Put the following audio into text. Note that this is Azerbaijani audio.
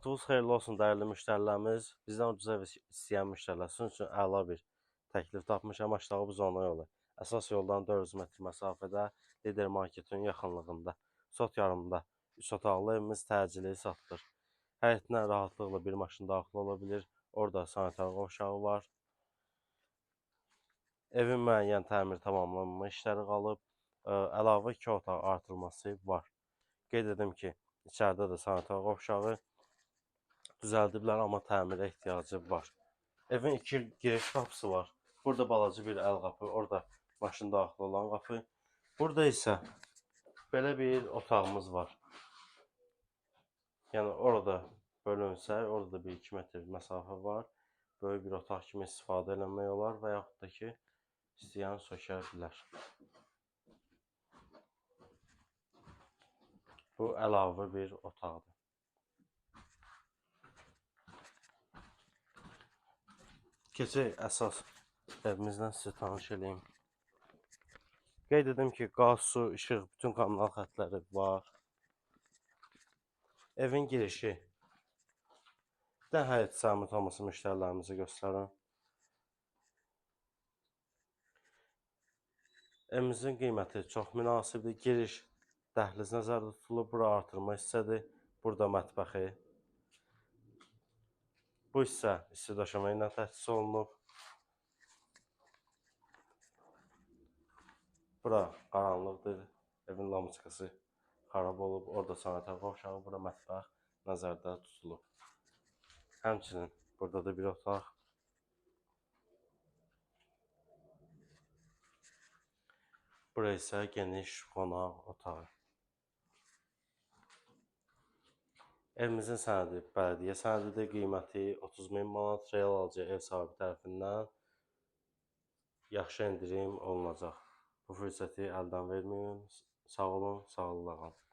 Vaxtınız xeyirli olsun dəyərli müştərilərimiz. Bizdən ucuz ev istəyən müştərilər sizin üçün əla bir təklif tapmışam. Aşağı bu zona yolu. Əsas yoldan 400 metr məsafədə, Lider marketin yaxınlığında, sot yarımında 3 otaqlı evimiz təcili satılır. Həyətinə rahatlıqla bir maşın daxil ola bilir. Orada sanitar qovşağı var. Evin müəyyən təmir tamamlanma işləri qalıb. Əlavə 2 otaq artırması var. Qeyd edim ki, içəridə də sanitar qovşağı düzəldiblər, amma təmirə ehtiyacı var. Evin 2 giriş qapısı var. Burada balaca bir əl qapı, orada maşın daxil olan qapı. Burada isə belə bir otağımız var. Yəni orada bölünsə, orada da 1-2 metr məsafə var. Böyük bir otaq kimi istifadə eləmək olar və yaxud da ki, istəyən sökə bilər. Bu əlavə bir otaqdır. Keçək əsas evimizlə sizi tanış eləyim. Qeyd edim ki, qaz, su, işıq, bütün kommunal xətləri var. Evin girişi. Bir də həyət zəhmət olmasa müştərilərimizə göstərin. Evimizin qiyməti çox münasibdir. Giriş dəhliz nəzərdə tutulub. Bura artırma hissədir. Burada mətbəxi. Bu hissə isti döşəmə ilə təchiz olunub. Bura qaranlıqdır. Evin lampoçkası xarab olub. Orada sanitar qovşağı, bura mətbəx nəzərdə tutulub. Həmçinin burada da bir otaq. Bura isə geniş qonaq otağı. Evimizin sənədi bələdiyyə sənədidir. Qiyməti 30.000 manat. Real alıcı ev sahibi tərəfindən yaxşı endirim olunacaq. Bu fürsəti əldən verməyin. Sağ olun, sağlıqla qalın.